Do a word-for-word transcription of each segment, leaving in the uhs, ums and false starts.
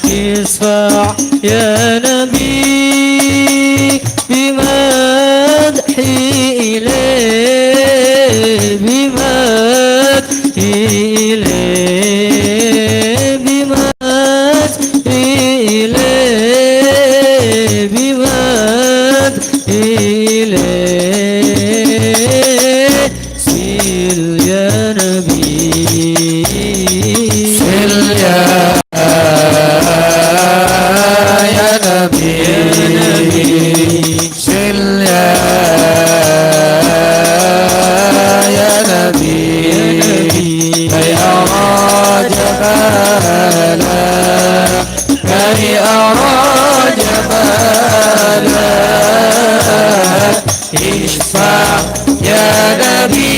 اشفع يا نبي بمدحي إليه، بمدحي إليه، بمدحي إليه، بمدحي إليه. سل يا نبي، سل يا، يا نبي، سل يا، يا نبي، كي أرى جمالك، كي أرى جمالك. اشفع يا نبي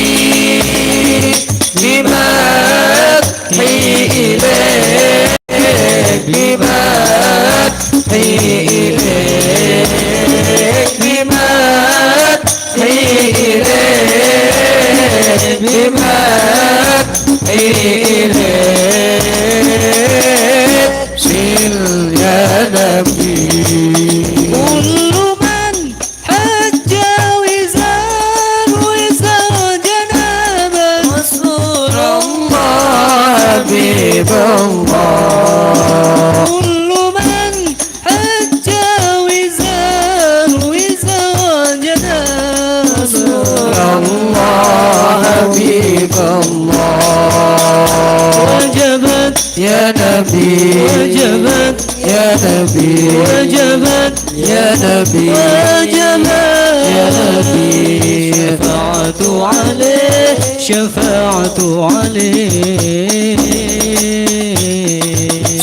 بمدحي إليك، بمدحي إليك، بمدحي إليك، بمدحي إليك. سل يا نبي. كل من حج وزار وزار جنابه. رسول الله، حبيب الله. كل من حج وزار وزار جنابه. رسول الله، حبيب الله. وجبت يا نبي، وجبت يا نبي، وجبت يا نبي، وجبت يا نبي، شفاعة عليه، شفاعة عليه.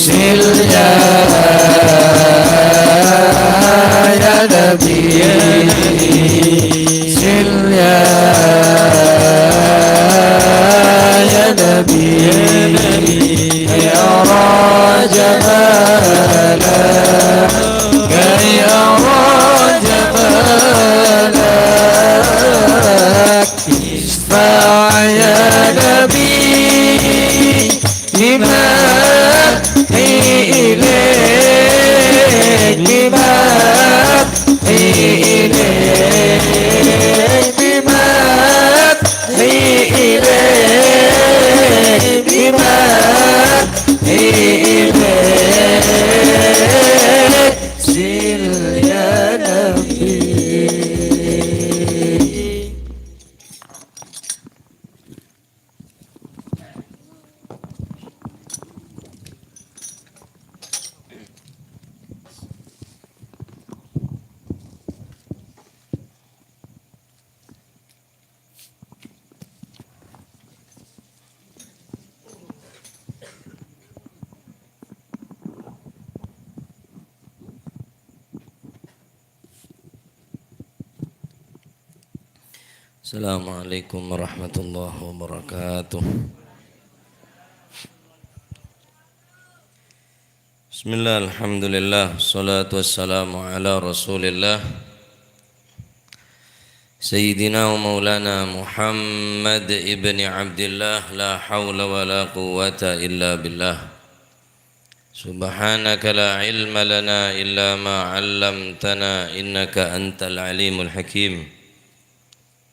سل يا، يا نبي، يا نبي. سل يا، يا نبي، كي أرى جمالك، كي أرى جمالك. اشفع يا نبي بمدحي إليك، بمدحي إليك، بمدحي إليك، بمدحي إليك. سل يا نبي. Assalamualaikum warahmatullahi wabarakatuh. Bismillah, alhamdulillah, salatu wassalamu ala rasulillah, Sayyidina wa maulana Muhammad ibni Abdillah, la haula wa la quwwata illa billah. Subhanaka la ilma lana illa ma 'allamtana, innaka antal alimul hakim.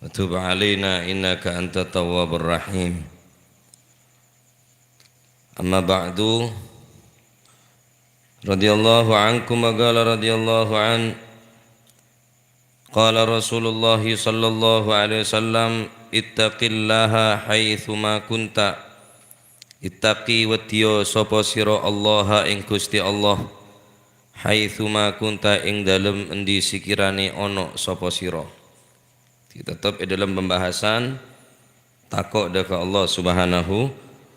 Wa tub 'alaina, innaka antat tawwabur rahim. Amma ba'du. Radhiyallahu ankum wa qala radhiyallahu an. Qala Rasulullah sallallahu alaihi wasallam, "Ittaqillaha haitsuma kunta." Ittaqi, weddiya sapa sira Allaha ing Gusti Allah, haitsuma kunta, ing dalem endi sakirane ana sapa sira. Tetep e dalem pembahasan tako' dha ka Allah Subhanahu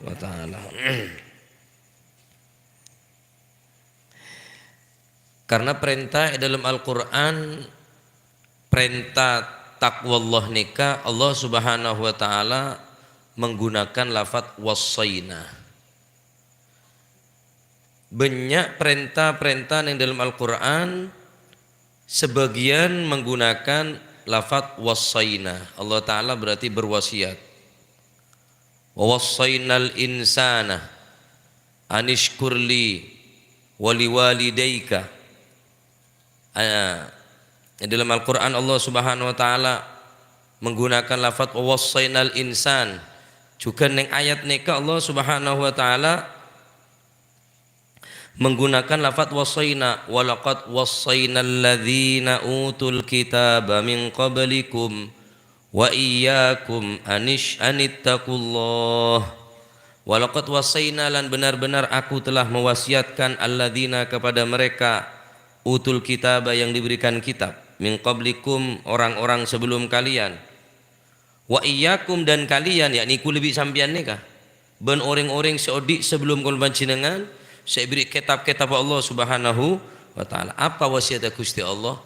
wa Ta'ala. Karena perintah e dalem Al-Qur'an, perintah taqwallah nèka Allah Subhanahu wa Ta'ala menggunakan lafat wassaina. Bânnya' parènta-parènta neng dâlem Al-Qur'an, sebagian menggunakan lafat wassaina. Allah Ta'ala berarti berwasiat. "Wa wassainal insana anishkur li." "Wa liwalidaika." Ah, di dalam Al-Qur'an Allah Subhanahu wa Ta'ala menggunakan lafaz "wa wassaynal insan." Juga neng ayat neka Allah Subhanahu wa Ta'ala menggunakan lafaz "wassayna", "Wa laqad wassaynal ladzina utul kitaba min qablikum wa iyyakum anish-, anittaqullah. Wa laqad wassayna, lan benar-benar Aku telah mewasiatkan, alladzina, kepada mereka, utul kitaba, yang diberikan kitab, min qablikum, orang-orang sebelum kalian, wa iyyakum, dan kalian, yakni kulâ bi' sampèyan nèka, bân orèng-orèng sè odi' sabellunna kaulâ panjhennengngan, sè èberri' kètab-kètab Allah Subhanahu wa Ta'ala. Apa wasiyatta Ghustè Allah?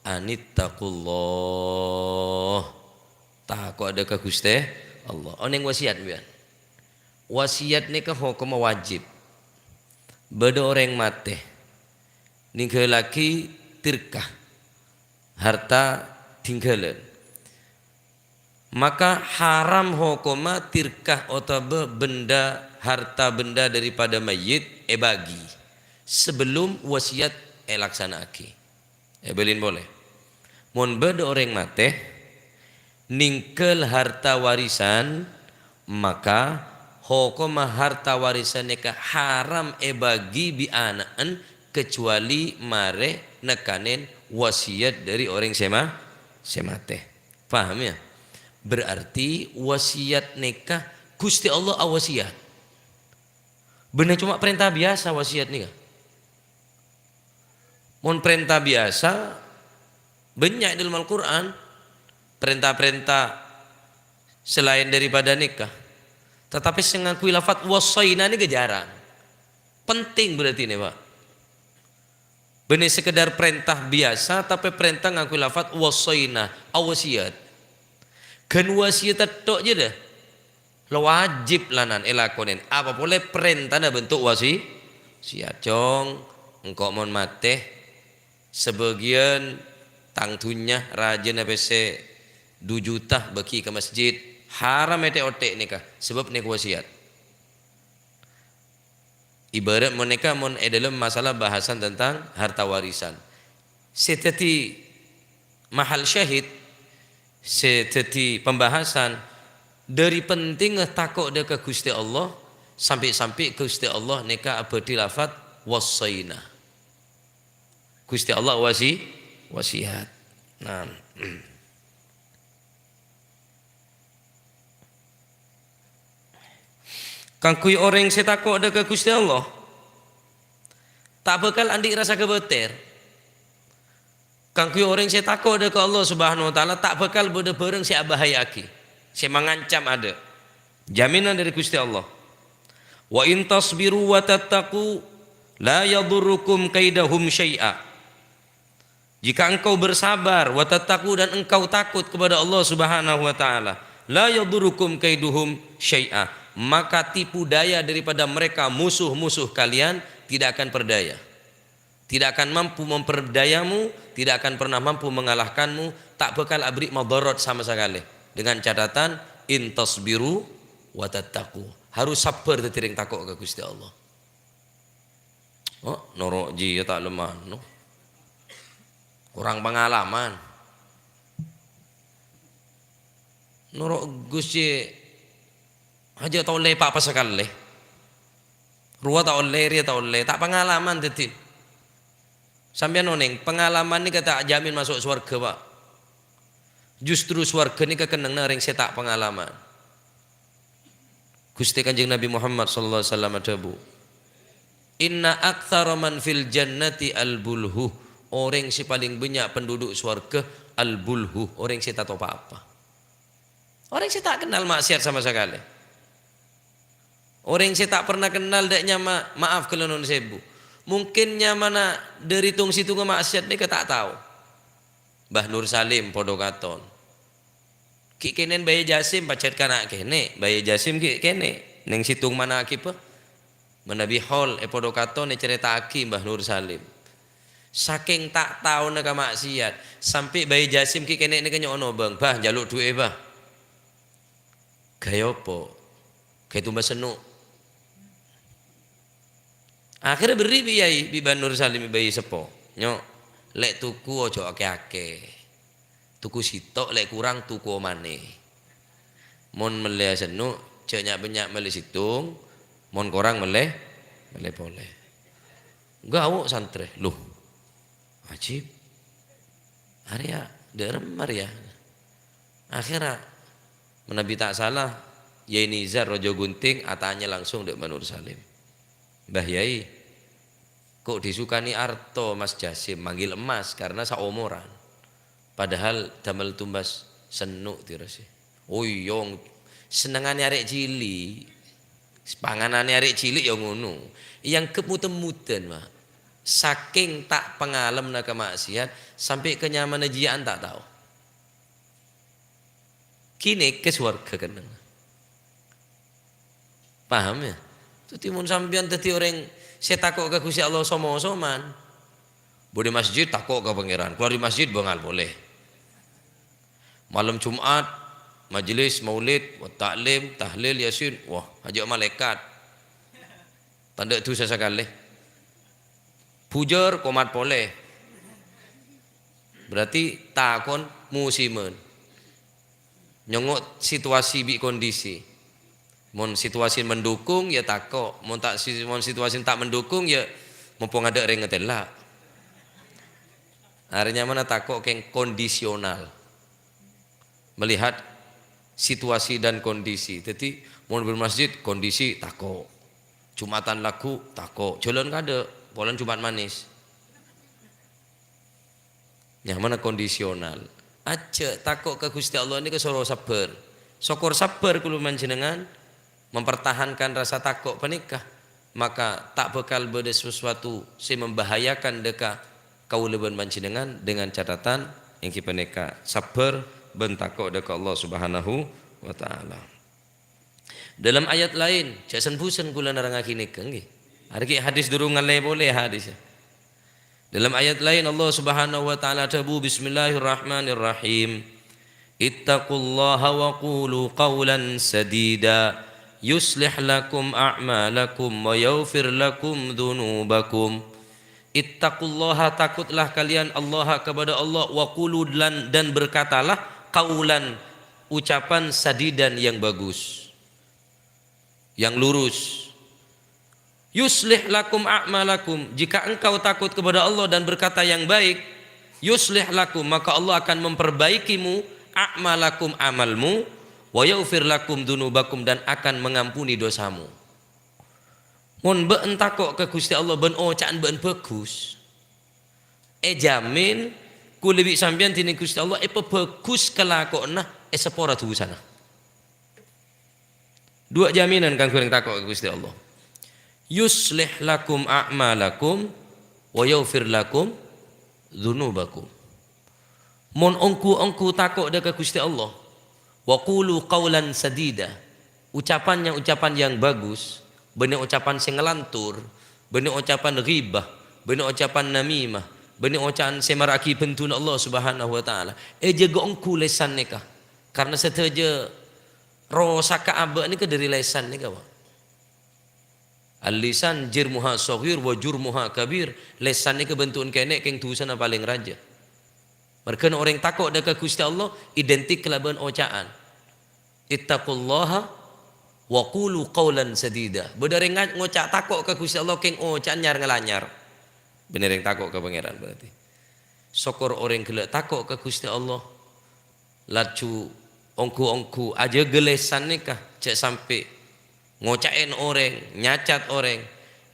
Anittaqullah. Tako'dhâ ka Ghustè Allah. Onèng wasiyat, sampèyan. Wasiyat nèka hokomma wajib. Bâdâ orèng matè, ningghâllaghi tirka, harta tinggalan. Maka haram hokomma tirka otabâ benda, harta benda daripada mayyit èbâghi sabellunna wasiyat èlaksana'aghi. Èbâlin polè. Mon bâdâ orèng matè, ningghâl harta warisan, maka hokomma harta warisan nèka haram èbâghi bi' ana'na, kecuali marè nekanè wasiyat dâri orèng sè ma-, sè matè. Paham, ya? Berarti wasiyat nèka Ghustè Allah awasiyat. Bânnè coma parènta biyasa wasiyat nèka. Mon parènta biyasa, bânnya' è dâlem Al-Qur'an parènta-parènta salaèn daripada nèka. Tatapè sè ngangghuy lafat wassayna nèka jhârâng. Penting berarti nè, Pak. Bânnè sekedar parènta biyasa, tapè parènta ngangghuy lafat wassayna, awasiyat. Ghân wasiyat tok jâ, dâ. La wajib lanan èlakonè. Apa polè parèntana bentuk wasi-, wasiyat. Cong, engko' mon matè, sabâgiyân tang dhunnya rajâna pèssè du juta bâghi ka masjid. Haram ètè'-ottè' nèka, sabâb nèka wasiyat. Ibarat mon nèka, mon è dâlem masalah bahasan tentang harta warisan. Sè dhâddhi mahal syahid, sè dhâddhi pembahasan, dâri pentingnga tako' dâ' ka Ghustè Allah, sampè'-sampè' Ghustè Allah nèka abâdhi lafat wassayna. Ghustè Allah wasi-, wasiyat. Nah. Kaangghuy orèng sè tako' dâ' ka Ghustè Allah, ta' bhâkal andi' rassa kabâtèr. Kaangghuy orèng sè tako' dâ' ka Allah Subhanahu wa Ta'ala, ta' bhâkal bâdâ bhârâng sè abahaya'aghi, sè mangancam adâ'. Jaminan dâri Ghustè Allah. "Wa in tasbiru wa tattaqu la yadurrukum kaidahum syai'a." Jika engkau bersabar, wa tattaqu, dan engkau takut kepada Allah Subhanahu wa Ta'ala, la yadurrukum kaiduhum syai'a, maka tipu daya daripada mereka, musuh-musuh kalian, tidak akan berdaya. Tidak akan mampu memperdayamu, tidak akan pernah mampu mengalahkanmu, ta' bhâkal aberri' madharat sama sakalè. Dengan catatan, in tasbiru wa tattaqu. Harus sabbhâr dhâddhi rèng tako' ka Ghustè Allah. Oh, noro' jiyâ ta' lem anu. Kurang pengalaman. Noro' Ghustè hajâ ta' ollè pa-apa sakalè. Rowa ta' ollè, rèya ta' ollè. Ta' pengalaman dhâddhi. Sampèyan onèng, pengalaman nèka ta' jamin maso' sowarghâ, Pak. Justru sowarghâ nèka kennengnganna orèng sè ta' pengalaman. Ghustè Kanjeng Nabi Muhammad sallallahu alaihi wasallam adhâbu, "Inna aktsara man fil jannati al-bulhu." Orèng sè palèng bânnya' penduduk sowarghâ al-bulhu, orèng sè ta' tao pa-apa. Orèng sè ta' kennal ma'siyat sama sakalè. Orèng sè ta' pernah kennal dâ' nyama, maaf ghâllu non sèbu. Mungkin nyamana dâri tong-sèttongnga ma'siyat nèka ta' tao. Mbah Nur Salim padâ katon. Ghi' kènè' Baye Jasim pajhât kana' kènè', Baye Jasim ghi' kènè', neng sèttong mana akiba. Manabi hol èpadâ katon ècarèta'aghi Mbah Nur Salim. Sakèng ta' taona ka ma'siyat, sampè' Baye Jasim ghi' kènè' nèka nyo'ona, "Bâng, Bah, jhâluk du'è, Bah." "Ghâbây apa?" "Ghâbây tomba senno'." Akhèrra berri' bi' yai, bi' Bân Nur Salim, bi' yai seppo. "Nyo', lè' tuku ojo akè-akè. Tuku sèttong, lè' korang tuku omanè. Mon mellèya senno', jhâ' nya'-bânnya' mellè sèttong, mon korang mellè, mellè polè." Gâ' awo' santrè, "Loh, ajib. Arèya dâ' remma rèya?" Akhèrra, manabi ta' sala, Yai Nizar Raja Gunting atanya langsung dâ' Bân Nur Salim. "Mbah Yai, ko' disukani arto Mas Jasim, manggil emas karena saomoran. Padahal damel tumbas senno' terros." "Oh iyâ, sennengnganè arè' cili'. Pangananè arè' cili' yâ ngono. Èangghep mudhân-mudhân, Mak. Sakèng ta' pangalemmanna ka ma'siyat, sampè' ka nyamana jiyâ'ân ta' tao." Ghânèka sowarghâ kennengnganna. Paham, yâ? Dhâddhi, mon sampèyan dhâddhi orèng sè tako' ka Ghustè Allah som-osoman, bâdâ masjid tako' ka Pangèran, kalowar dâri masjid bângal polè. Malem Jum'at, majelis maulid, wa ta'lim, tahlil, Yasin, wah, ajâ' malaèkat. Tandhâ dhusa sakalè. Bujur, komat polè. Berarti takon musiman. Nyongngo' situasi bi' kondisi. Mon situasi mendukung, ya tako'. Mon ta', si-, mon situasi ta' mendukung, ya mompo ngadâ' rèng ngatèla'. Arèya nyamana tako' kèng kondisional. Melihat situasi dan kondisi. Dhâddhi, mon bân masjid, kondisi tako'. Jumatan lagghu', tako'. Jhâlân kadâ', polana Jumat manis. Nyamana kondisional. Ajâ' tako' ka Ghustè Allah nèka soro sabbhâr. Sokor sabbhâr kaulâ panjhennengngan mempertahankan rasa tako' panèka, maka ta' bhâkal bâdâ sesuatu sè membahayakan dâ' ka kaulâ bân panjhennengngan dengan catatan èngghi panèka sabbhâr bân tako' dâ' ka Allah Subhanahu wa Ta'ala. Dalam ayat laèn, jhâ' sen-bhusen kaulâ nerrangngaghi nèka, ngghi. Arèya ghi' hadis durung ngallè polè hadis. Dalam ayat laèn, Allah Subhanahu wa Ta'ala adhâbu, "Bismillahirrahmanirrahim. Ittaqullaha wa qulu qawlan sadida, yuslih lakum a'malakum wa yaghfir lakum dzunubakum." "Ittaqullaha, takutlah kalian Allah, kepada Allah, wa qulu, dan, dan berkatalah, qaulan, ucapan, sadidan, yang bagus, yang lurus. Yuslih lakum a'malakum, jika engkau takut kepada Allah dan berkata yang baik, yuslih lakum, maka Allah akan memperbaikimu, a'malakum, amalmu, wa yaghfir lakum dzunubakum, dan akan mengampuni dosamu." Mon bâ'na tako' ka Ghustè Allah bân oca'na bâ'na bhâghus, èjhâmin kaulâ bi' sampèyan dhinèng Ghustè Allah èpabhâghus kalakowanna, èsapora dhusana. Duwâ' jaminan kaangghuy orèng tako' ka Ghustè Allah. "Yuslih lakum a'malakum wa yaghfir lakum dzunubakum." Mon ongghu-ongghu tako' dâ' ka Ghustè Allah, "Wa qulu qaulan sadida," ucapannya ucapan yang bagus, bânnè ocapan sè ngalantur, bânnè ocapan ghibah, bânnè ocapan namimah, bânnè ocapan sè mara'aghi bhenduna Allah Subhanahu wa Ta'ala. Èjâgâ ongghu lèsan nèka, karna sadhâjâ rosakka abâ' nèka dâri lèsan nèka, Pak. "Al-lisan jirmuha shaghir wa jurmuha kabir." Lèsan nèka bhânto'na kènè' kèng dhusana palèng rajâ. Marghâna orèng tako' dâ' ka Ghustè Allah identik kalabân oca'an. "Ittaqullaha wa qulu qaulan sadida." Bâdâ orèng nga-, ngoca' tako' ka Ghustè Allah kèng oca'an nyar-ngalanyar. Bânnè orèng tako' ka Pangèran berarti. Sokor orèng ghellâ' tako' ka Ghustè Allah, laju ongghu-ongghu ajâgâ lèsan nèka, jhâ' sampè' ngoca'è orèng, nyacat orèng.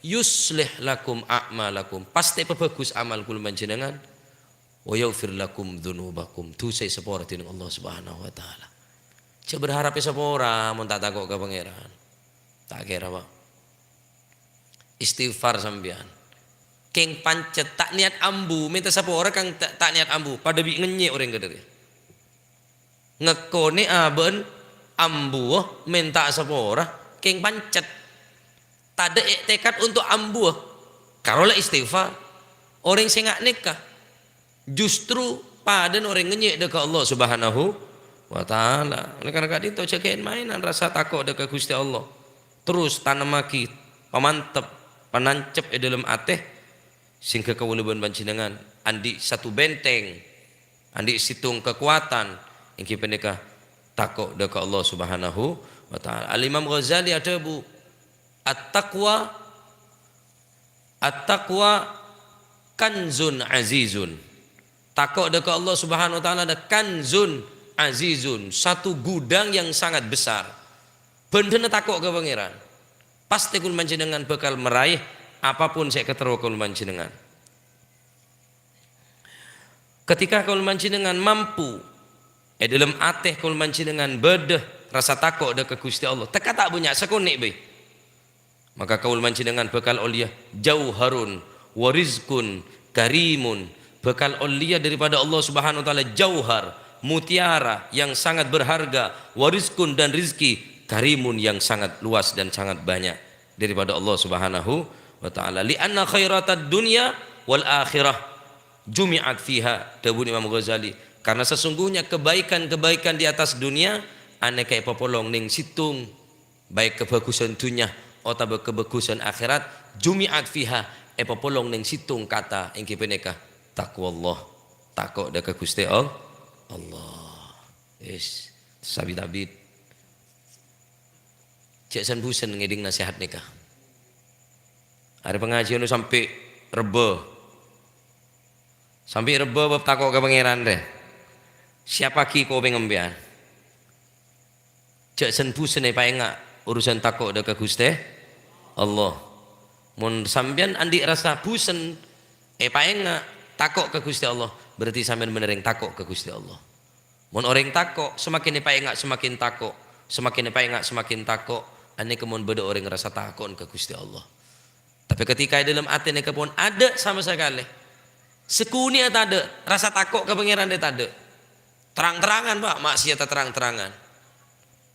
"Yuslih lakum a'malakum," pastè pabhâghus amal kaulâ panjhennengngan. "Wa yaghfir lakum dzunubakum," dhusana èsapora dhinèng Allah Subhanahu wa Ta'ala. Jhâ' berharap èsapora mon ta' tako' ka Pangèran. Ta' kèra, Pak. Istighfar sampèyan. Kèng pancet, ta' niyat ambu, mènta sapora kèng ta', ta' niyat ambu, padâ bi' ngènyè' orèng kadâriyâ. Ngèkonè' abâ'na ambuwâ mènta sapora, kèng pancet. Tadâ' ètekad onto' ambuwâ, karo la istighfar. Orèng sè nga' nèka justru padâna orèng ngènyè' dâ' ka Allah Subhanahu wa Ta'ala. Oleh karena ka'dinto jâgâ èn-maènan rasa tako' dâ' ka Ghustè Allah. Terros tanemmaghi pamantep, panancep è dâlem atè, sehingga kaulâ bân panjhennengngan andi' satu benteng, andi' sèttong kakowadhân, èngghi panèka tako' dâ' ka Allah Subhanahu wa Ta'ala. Al-Imam Ghazali adhâbu, "At-taqwa, at-taqwa kanzun azizun." Tako' dâ' ka Allah Subhanahu wa Ta'ala ada kanzun azizun, satu gudang yang sangat besar. Bhândhâna tako' ka Pangèran. Pastè kaulâ panjhennengngan bhâkal maraè apapun sè èkaterro kaulâ panjhennengngan. Ketika kaulâ panjhennengngan mampu, è dâlem atè kaulâ panjhennengngan bâdâ rasa tako' dâ' ka Ghustè Allah, tekka ta' bânnya', sakonè' bhâi. Maka kaulâ panjhennengngan bhâkal ollèya jauharun wa rizqun karimun, bhâkal ollèya daripada Allah Subhanahu wa Ta'ala jauhar, mutiara yang sangat berharga, wa rizqun, dan rizki, karimun, yang sangat luas dan sangat banyak daripada Allah Subhanahu wa Ta'ala. "Li'anna khairatad dunya wal akhirah jumi'at fiha," dhâbuna Imam Ghazali, "karena sesungguhnya kebaikan-kebaikan di atas dunia anèka èpapolong nèng sèttong, baik kabhâghusân dhunnya otabâ kabhâghusân akhèrat, jumi'at fiha, èpapolong nèng sèttong kata, èngghi panèka taqwallah, tako' dâ' ka Ghustè All-, Allah." Is, sabit-abit. Jhâ' sen-bhusen ngèdhing nasèhat nèka. Arè pangajiân sampè' rebbhâ. Sampè' rebbhâ bab tako' ka Pangèran rè. Siapaghi kopèng sampèyan. Jhâ' sen-bhusen èpaènga' urusan tako' dâ' ka Ghustè Allah. Mon sampèyan andi' rasa bhusen èpaènga' tako' ka Ghustè Allah, berarti sampèyan bhender orèng tako' ka Ghustè Allah. Mon orèng tako', semakin èpaènga' semakin tako', semakin èpaènga' semakin tako', anèka mon bâdâ orèng rasa tako'en ka Ghustè Allah. Tapè ketika è dâlem atè nèka pon adâ' sama sakalè. Sakonè'a tadâ', rasa tako' ka Pangèran rè tadâ'. Terang-terangan, Pak, maksiatta terang-terangan.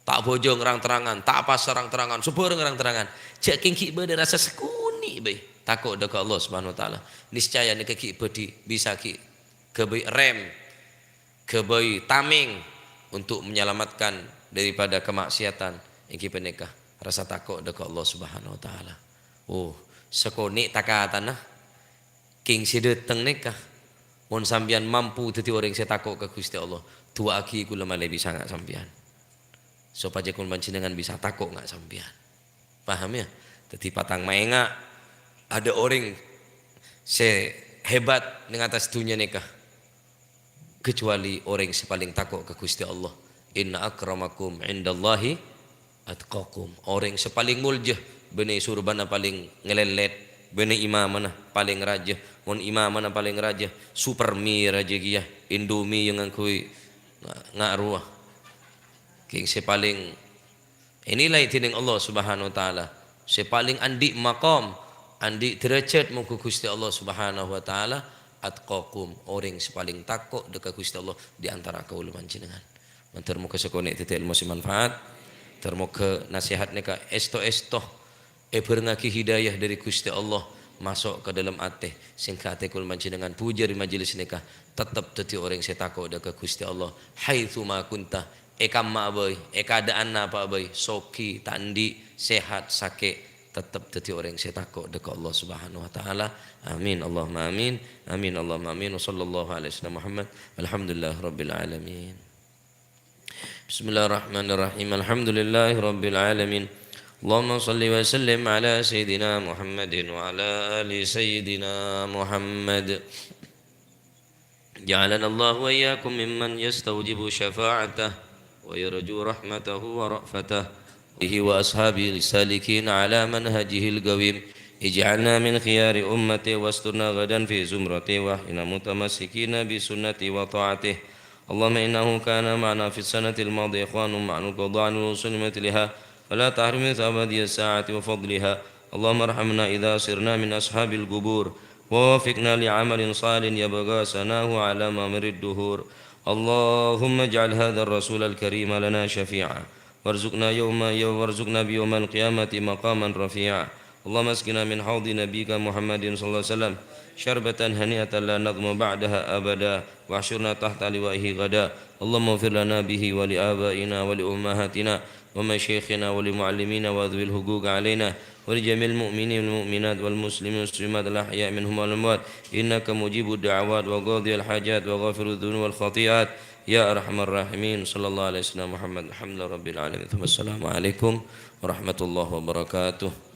Ta' abhâjâng rang-terangan, ta' apasa rang-terangan, sabhârâng rang-terangan. Jhâ' kèng ghi' bâdâ rasa sakonè' bhâi tako' dâ' ka Allah Subhanahu wa Ta'ala. Niscaya nèka ghi' bhâdhi bisa ghi' ghâbây rem, ghâbây tamèng untuk menyelamatkan daripada kemaksiatan, èngghi panèka rasa tako' dâ' ka Allah Subhanahu wa Ta'ala. Oh, sakonè' ta-katana. Kèng sè dâteng nèka, mon sampèyan mampu dhâddhi orèng sè tako' ka Ghustè Allah, du'aaghi kaulâ malè bisa nga' sampèyan. Sopajâ kaulâ panjhennengngan bisa tako' nga' sampèyan. Paham, ya? Dhâddhi, patang maènga', adâ' orèng sè hebat neng attas dhunnya nèka, kecuali orèng sè palèng tako' ka Ghustè Allah. "Inna akramakum indallahi atqakum." Orèng sè palèng molja, bânnè surbana palèng ngalèlèt, bânnè imamana palèng rajâ. Mon imamana palèng rajâ, Supermi rajâ kèya, Indomie yang ngangghuy nga-, nga' rowa. Kèng sè palèng ènilai dènèng Allah Subhanahu wa Ta'ala, sè palèng andi' maqam, andi' dârâjhât mongghu Ghustè Allah Subhanahu wa Ta'ala, atqakum, orèng sè palèng tako' dâ' ka Ghustè Allah di antara kaulâ panjhennengngan. Mandhâr moghâ sakonè' dhâddhi èlmo sè manfaat. Mandhâr moghâ nasèhat nèka èsto-èsto èbhârengngaghi hidayah dâri Ghustè Allah maso' ka dâlem atè, sehingga atè kaulâ panjhennengngan bujâri majelis nèka tettep dhâddhi orèng sè tako' dâ' ka Ghustè Allah. Haitsu ma kunta, è kamma'a bhâi, è kaadâ'ân apa'a bhâi, soghi, ta' andi', sehat, sakè', tettep dhâddhi orèng sè tako' dâ' ka Allah Subhanahu wa Ta'ala. Amin, Allahumma amin. Amin, Allahumma amin. Wa sallallahu ala sayyidina Muhammad. Walhamdulillahi rabbil alamin. Bismillahirrahmanirrahim. Alhamdulillahi rabbil alamin. Allahumma salli wa sallim ala sayyidina Muhammadin wa ala ali sayyidina Muhammad. جعلنا الله وإياكم ممن يستوجب شفاعته ويرجو رحمته ورأفته، وآله وأصحابه السالكين على منهجه القويم. اجعلنا من خيار أمته واسترنا غدا في زمرته، وأحينا متمسكين بسنته وطاعته. اللهم إنه كان معنا في السنة الماضية إخوان معنا قضاء الوصول مثلها، فلا تحرمنا ثواب هذه الساعة وفضلها. اللهم ارحمنا إذا صرنا من أصحاب القبور، ووفقنا لعمل صالح يبقى ثناؤه على مر الدهور. اللهم اجعل هذا الرسول الكريم لنا شفيعا، وارزقنا يوم، وارزقنا بيوم القيامة مقاما رفيعا. اللهم اسقنا من حوض نبيك محمد صلى الله عليه وسلم شربة هنيئة لا نظمأ بعدها أبدا، واحشرنا تحت لوائه غدا. اللهم اغفر لنا به ولآبائنا ولأمهاتنا ومشايخنا ولمعلمينا وذوي الحقوق علينا ولجميع المؤمنين والمؤمنات والمسلمين والمسلمات الأحياء منهم والأموات، إنك مجيب الدعوات وقاضي الحاجات وغافر الذنوب والخطيئات، يا أرحم الراحمين. صلى الله على سيدنا محمد. الحمد لله رب العالمين. ثم السلام عليكم ورحمة الله وبركاته.